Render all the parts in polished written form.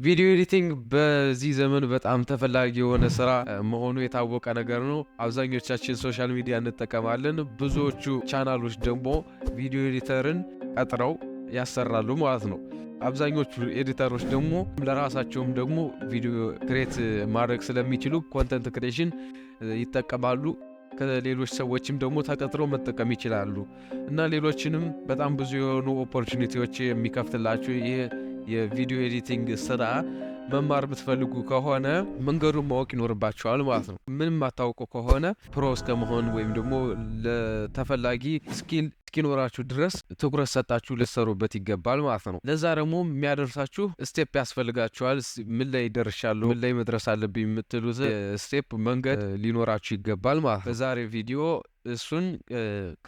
Video editing በዚህ ዘመን በጣም ተፈላጊ የሆነ ስራ መሆኑ የታወቀ ነገር ነው። አብዛኞቻችን social media እንጠቀማለን። ብዙዎቹ ቻናሎች ደግሞ video editor ን ቀጥረው ያሰራሉ ማለት ነው። አብዛኞቹ editor ኦች ደግሞ ለራሳቸውም ደግሞ ቪዲዮ create ማድረግ ስለሚችሉ content creation ይጠቀማሉ። ከሌሎች ሰዎችም ደግሞ ተቀጥረው መጠቀም ይችላሉ እና ሌሎችንም በጣም ብዙ የሆኑ opportunity ዎች የሚከፍትላችሁ ይህ የ video editing ስራ መማር የምትፈልጉ ከሆነ መንገዱን ማወቅ ይኖርባችኋል ማለት ነው። ምንም ማታውቁ ከሆነ pro እስከመሆን ወይም ደግሞ ለተፈላጊ skill እስኪኖራችሁ ድረስ ትኩረት ሰጣችሁ ልትሰሩበት ይገባል ማለት ነው። ለዛ ደግሞ የሚያደርሳችሁ step ያስፈልጋችኋል። ምን ላይ ደርሻለሁ፣ ምን ላይ መድረስ አለብኝ የምትሉት step መንገድ ሊኖራችሁ ይገባል ማለት ነው። በዛሬ ቪዲዮ እሱን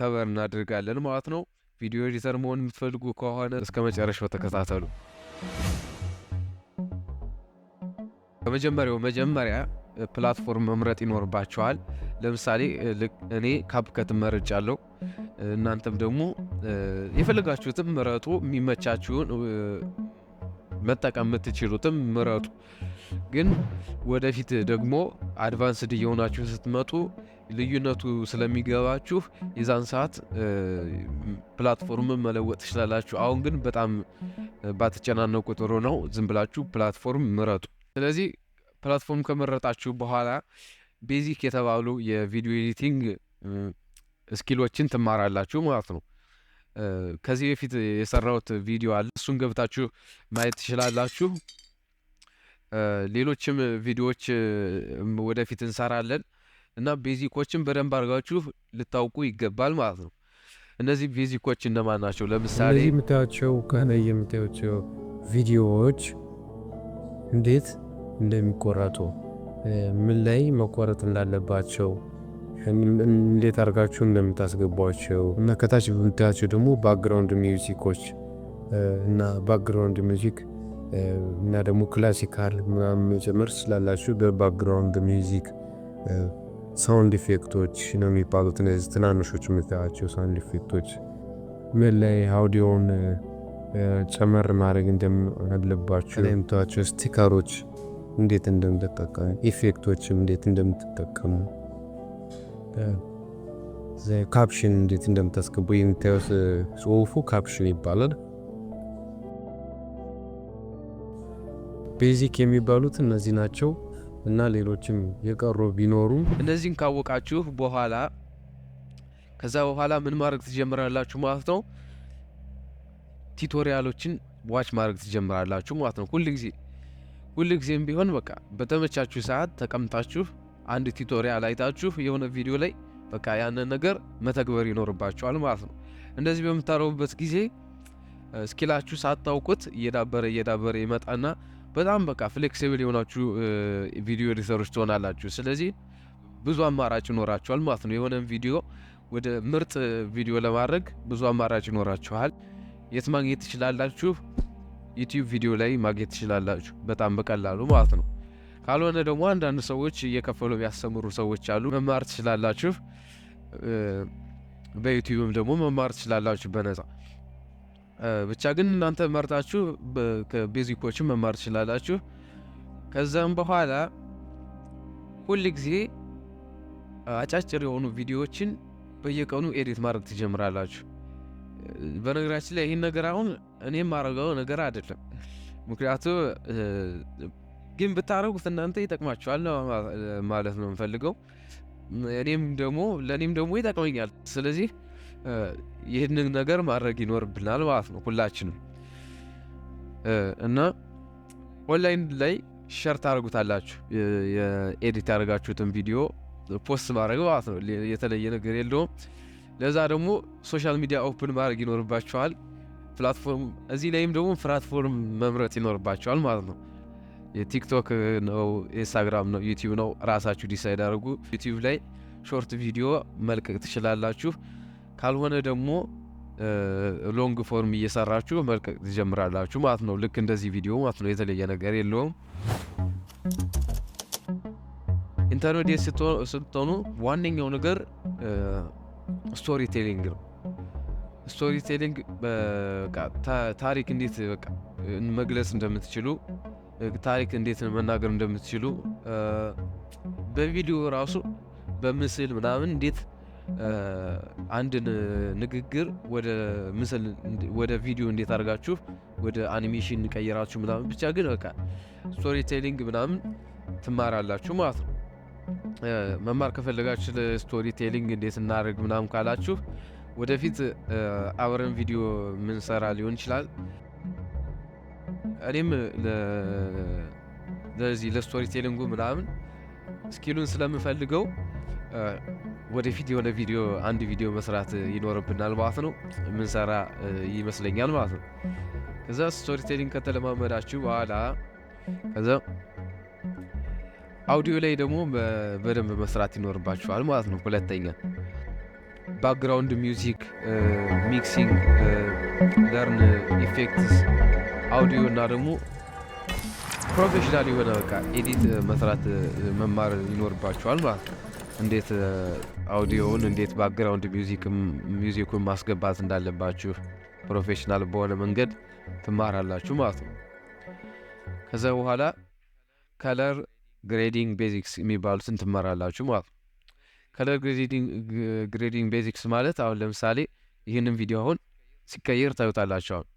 cover እናደርጋለን ማለት ነው። Video editor መሆን የምትፈልጉ ከሆነ እስከ መጨረሻው ተከታተሉ። በመጀመሪያው መጀመሪያ platform መምረጥ ይኖርባችኋል። ለምሳሌ እኔ CapCut መርጫለሁ። እናንተም ደግሞ የፈለጋችሁትም ምረጡ፣ የሚመቻችሁን መጠቀም የምትችሉትም ምረጡ። ግን ወደፊት ደግሞ advanced እየሆናችሁ ስትመጡ ልዩነቱ ስለሚገባችሁ የዛን ሰዓት platform ን መለወጥ ትችላላችሁ። አሁን ግን በጣም ባትጨናነቁ ጥሩ ነው። ዝም ብላችሁ platform ምረጡ። ስለዚህ platform ከመረጣችሁ በኋላ basic የተባሉ የ video editing skill ኦችን ትማራላችሁ ማለት ነው። ከዚህ በፊት የሰራሁት ቪዲዮ አለ፣ እሱን ገብታችሁ ማየት ትችላላችሁ። ሌሎችም ቪዲዮዎች ወደፊት እንሰራለን እና basic ኦችን በደንብ አድርጋችሁ ልታውቁ ይገባል ማለት ነው። እነዚህ basic ኦች እነማን ናቸው? ለምሳሌ እነዚህ የምታያቸው ከላይ የምታያቸው ቪዲዮዎች እንዴት እንደሚቆረጡ፣ ምን ላይ መቆረጥ እንዳለባቸው፣ እንዴት አድርጋችሁ እንደምታስገቧቸው እና ከታች በምታያቸው ደግሞ background music ኦች እና background music እና ደግሞ classical ምናምን መጨመር ስላላችሁ በ background music sound effect ኦች ነው የሚባሉት። እነዚህ ትናንሾች የምታያቸው sound effect ኦች ምን ላይ አውዲዮን ጨመር ማድረግ እንደምአለባችሁ፣ የምታያቸው sticker ኦች እንዴት እንደምትጠቀሙ፣ effect ኦችም እንዴት እንደምትጠቀሙ፣ caption እንዴት እንደምታስገቡ፣ የምታዩት ጽሁፉ caption ይባላል። Basic የሚባሉት እነዚህ ናቸው እና ሌሎችም የቀሩ ቢኖሩ እነዚህን ካወቃችሁ በኋላ ከዛ በኋላ ምን ማድረግ ትጀምራላችሁ ማለት ነው። Tutorial ኦችን watch ማድረግ ትጀምራላችሁ ማለት ነው። ሁል ጊዜ ሁል ጊዜም ቢሆን በቃ በተመቻችሁ ሰዓት ተቀምጣችሁ አንድ tutorial አይታችሁ የሆነ ቪዲዮ ላይ በቃ ያንን ነገር መተግበር ይኖርባችኋል ማለት ነው። እንደዚህ በምታደርጉበት ጊዜ skill ኣችሁ ሳታውቁት እየዳበረ እየዳበረ ይመጣና በጣም በቃ flexible የሆናችሁ video editor ኦች ትሆናላችሁ። ስለዚህ ብዙ አማራጭ ይኖራችኋል ማለት ነው። የሆነን ቪዲዮ ወደ ምርጥ ቪዲዮ ለማድረግ ብዙ አማራጭ ይኖራችኋል። የት ማግኘት ትችላላችሁ? YouTube ቪዲዮ ላይ ማግኘት ትችላላችሁ በጣም በቀላሉ ማለት ነው። ካልሆነ ደግሞ አንዳንድ ሰዎች እየከፈሉ የሚያስተምሩ ሰዎች አሉ። መማር ትችላላችሁ። በ YouTube ም ደግሞ መማር ትችላላችሁ በነጻ። ብቻ ግን እናንተ መርጣችሁ basic ኦችን መማር ትችላላችሁ። ከዛም በኋላ ሁል ጊዜ አጫጭር የሆኑ ቪዲዮዎችን በየቀኑ edit ማድረግ ትጀምራላችሁ። በነገራችን ላይ ይህን ነገር አሁን እኔ የማደርገው ነገር አይደለም። ምክንያቱ ግን ብታደርጉት እናንተ ይጠቅማችኋል ማለት ነው የምፈልገው። እኔም ደግሞ ለእኔም ደግሞ ይጠቅመኛል። ስለዚህ ይህንን ነገር ማድረግ ይኖርብናል ማለት ነው ሁላችንም። እና ኦንላይን ላይ share ታደርጉታላችሁ፣ የ edit ያደረጋችሁትን ቪዲዮ post ማድረግ ማለት ነው። የተለየ ነገር የለውም። ለዛ ደግሞ social media open ማድረግ ይኖርባችኋል። Platform እዚህ ላይም ደግሞ platform መምረጥ ይኖርባችኋል ማለት ነው። የ TikTok ነው፣ Instagram ነው፣ YouTube ነው፣ ራሳችሁ decide አድርጉ። YouTube ላይ short video መልቀቅ ትችላላችሁ። ካልሆነ ደግሞ long form እየሰራችሁ መልቀቅ ትጀምራላችሁ ማለት ነው። ልክ እንደዚህ ቪዲዮ ማለት ነው። የተለየ ነገር የለውም። Intermediate ስትሆኑ ዋነኛው ነገር storytelling ነው። Storytelling ታሪክ እንዴት በቃ መግለጽ እንደምትችሉ ታሪክ እንዴት መናገር እንደምትችሉ፣ በቪዲዮ ራሱ በምስል ምናምን እንዴት አንድን ንግግር ወደ ምስል፣ ወደ ቪዲዮ እንዴት አድርጋችሁ ወደ አኒሜሽን ቀይራችሁ ምናምን፣ ብቻ ግን በቃ storytelling ምናምን ትማራላችሁ ማለት ነው። መማር ከፈለጋችሁ፣ storytelling እንዴት እናደርግ ምናምን ካላችሁ፣ ወደፊት አብረን ቪዲዮ ምንሰራ ሊሆን ይችላል። እኔም ለዚህ ለ storytelling ኡ ምናምን skill ኡን ስለምፈልገው ወደፊት የሆነ ቪዲዮ፣ አንድ ቪዲዮ መስራት ይኖርብናል ማለት ነው። ምንሰራ ይመስለኛል ማለት ነው። ከዛ storytelling ከተለማመዳችሁ በኋላ ከዛ አውዲዮ ላይ ደግሞ በደንብ መስራት ይኖርባችኋል ማለት ነው። ሁለተኛ background music mixing፣ learn effects፣ audio እና ደግሞ professional የሆነ በቃ edit መስራት መማር ይኖርባችኋል ማለት ነው። እንዴት አውዲዮውን፣ እንዴት background music ኡን ማስገባት እንዳለባችሁ professional በሆነ መንገድ ትማራላችሁ ማለት ነው። ከዛ በኋላ color grading basics የሚባሉትን ትማራላችሁ ማለት ነው። Color grading basics ማለት አሁን ለምሳሌ ይህንን ቪዲዮ አሁን ሲቀየር ታዩታላችሁ። አሁን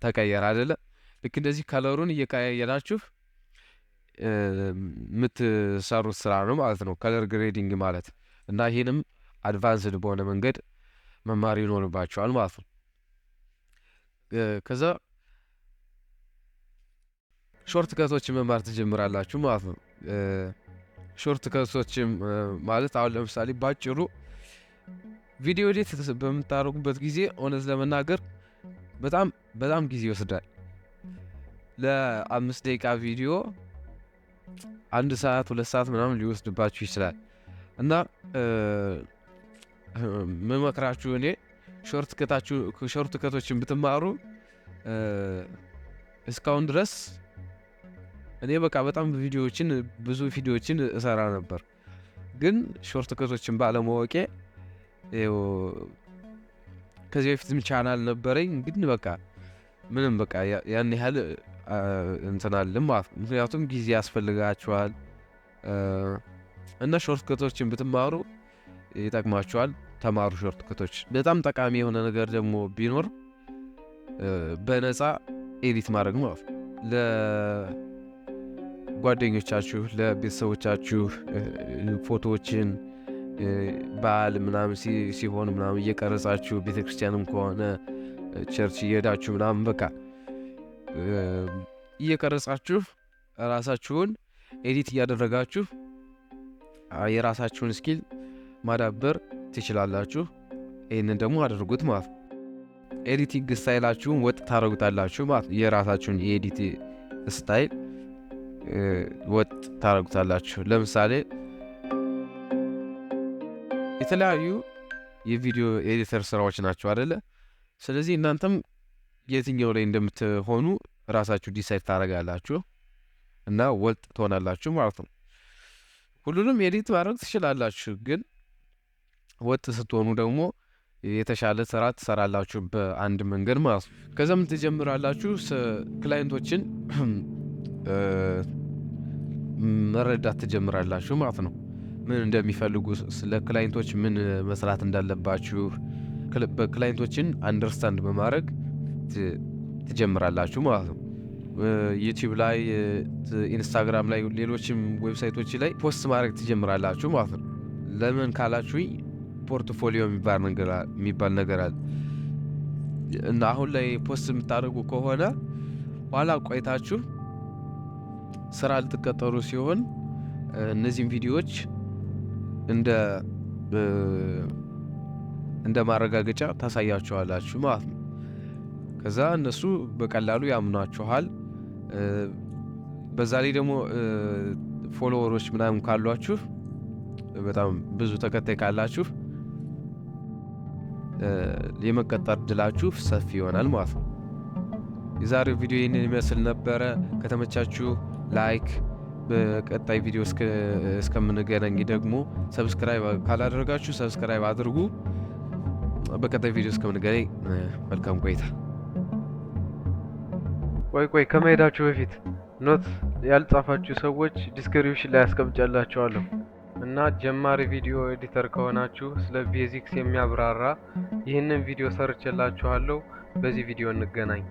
ተቀየረ አይደለ? ልክ እንደዚህ color ኡን እየቀያየራችሁ የምትሰሩት ስራ ነው ማለት ነው color grading ማለት። እና ይህንም advanced በሆነ መንገድ መማር ይኖርባችኋል ማለት ነው። ከዛ shortcut ኦችን መማር ትጀምራላችሁ ማለት ነው። Shortcut ኦችም ማለት አሁን ለምሳሌ ባጭሩ ቪዲዮ edit በምታደርጉበት ጊዜ እውነት ለመናገር በጣም በጣም ጊዜ ይወስዳል። ለ5 ደቂቃ ቪዲዮ 1 ሰዓት፣ 2 ሰዓት ምናምን ሊወስድባችሁ ይችላል። እና ምመክራችሁ እኔ shortcut ኦችን ብትማሩ። እስካሁን ድረስ እኔ በቃ በጣም ቪዲዮዎችን፣ ብዙ ቪዲዮዎችን እሰራ ነበር፣ ግን shortcut ኦችን ባለማወቄ። ከዚህ በፊትም ቻናል ነበረኝ፣ ግን በቃ ምንም በቃ ያን ያህል እንትናልም ማለት ነው። ምክንያቱም ጊዜ ያስፈልጋችኋል እና shortcut ኦችን ብትማሩ ይጠቅማችኋል። ተማሩ shortcut ኦች። በጣም ጠቃሚ የሆነ ነገር ደግሞ ቢኖር በነፃ edit ማድረግ ማለት ነው። ለጓደኞቻችሁ፣ ለቤተሰቦቻችሁ ፎቶዎችን በዓል ምናምን ሲሆን ምናምን እየቀረጻችሁ፣ ቤተክርስቲያንም ከሆነ church እየሄዳችሁ ምናምን በቃ እየቀረጻችሁ፣ ራሳችሁን edit እያደረጋችሁ የራሳችሁን skill ማዳበር ትችላላችሁ። ይህንን ደግሞ አድርጉት ማለት ነው። Editing style ኣችሁን ወጥ ታደርጉታላችሁ ማለት ነው። የራሳችሁን የ edit style ወጥ ታደርጉታላችሁ። ለምሳሌ የተለያዩ የቪዲዮ editor ስራዎች ናቸው አደለ? ስለዚህ እናንተም የትኛው ላይ እንደምትሆኑ ራሳችሁ decide ታደርጋላችሁ እና ወጥ ትሆናላችሁ ማለት ነው። ሁሉንም edit ማድረግ ትችላላችሁ፣ ግን ወጥ ስትሆኑ ደግሞ የተሻለ ስራ ትሰራላችሁ በአንድ መንገድ ማለት ነው። ከዛም ትጀምራላችሁ፣ client ኦችን መረዳት ትጀምራላችሁ ማለት ነው። ምን እንደሚፈልጉ፣ ስለ client ኦች ምን መስራት እንዳለባችሁ በ client ኦችን understand በማድረግ ትጀምራላችሁ ማለት ነው። YouTube ላይ፣ Instagram ላይ፣ ሌሎችም website ኦች ላይ post ማድረግ ትጀምራላችሁ ማለት ነው። ለምን ካላችሁኝ portfolio የሚባል ነገር አለ እና አሁን ላይ post የምታደርጉ ከሆነ ኋላ ቆይታችሁ ስራ ልትቀጠሩ ሲሆን እነዚህም ቪዲዮዎች እንደ ማረጋገጫ ታሳያቸዋላችሁ ማለት ነው። ከዛ እነሱ በቀላሉ ያምኗችኋል። በዛ ላይ ደግሞ follower ኦች ምናምን ካሏችሁ፣ በጣም ብዙ ተከታይ ካላችሁ የመቀጠር እድላችሁ ሰፊ ይሆናል ማለት ነው። የዛሬው ቪዲዮ ይህንን ይመስል ነበረ። ከተመቻችሁ like፣ በቀጣይ ቪዲዮ እስከምንገናኝ ደግሞ subscribe ካላደረጋችሁ subscribe አድርጉ። በቀጣይ ቪዲዮ እስከምንገናኝ መልካም ቆይታ። ቆይ ቆይ፣ ከመሄዳችሁ በፊት Note ያልጻፋችሁ ሰዎች description ላይ አስቀምጬላችኋለሁ። እና ጀማሪ video editor ከሆናችሁ ስለ basics የሚያብራራ ይህንን ቪዲዮ ሰርቼላችኋለሁ። በዚህ ቪዲዮ እንገናኝ።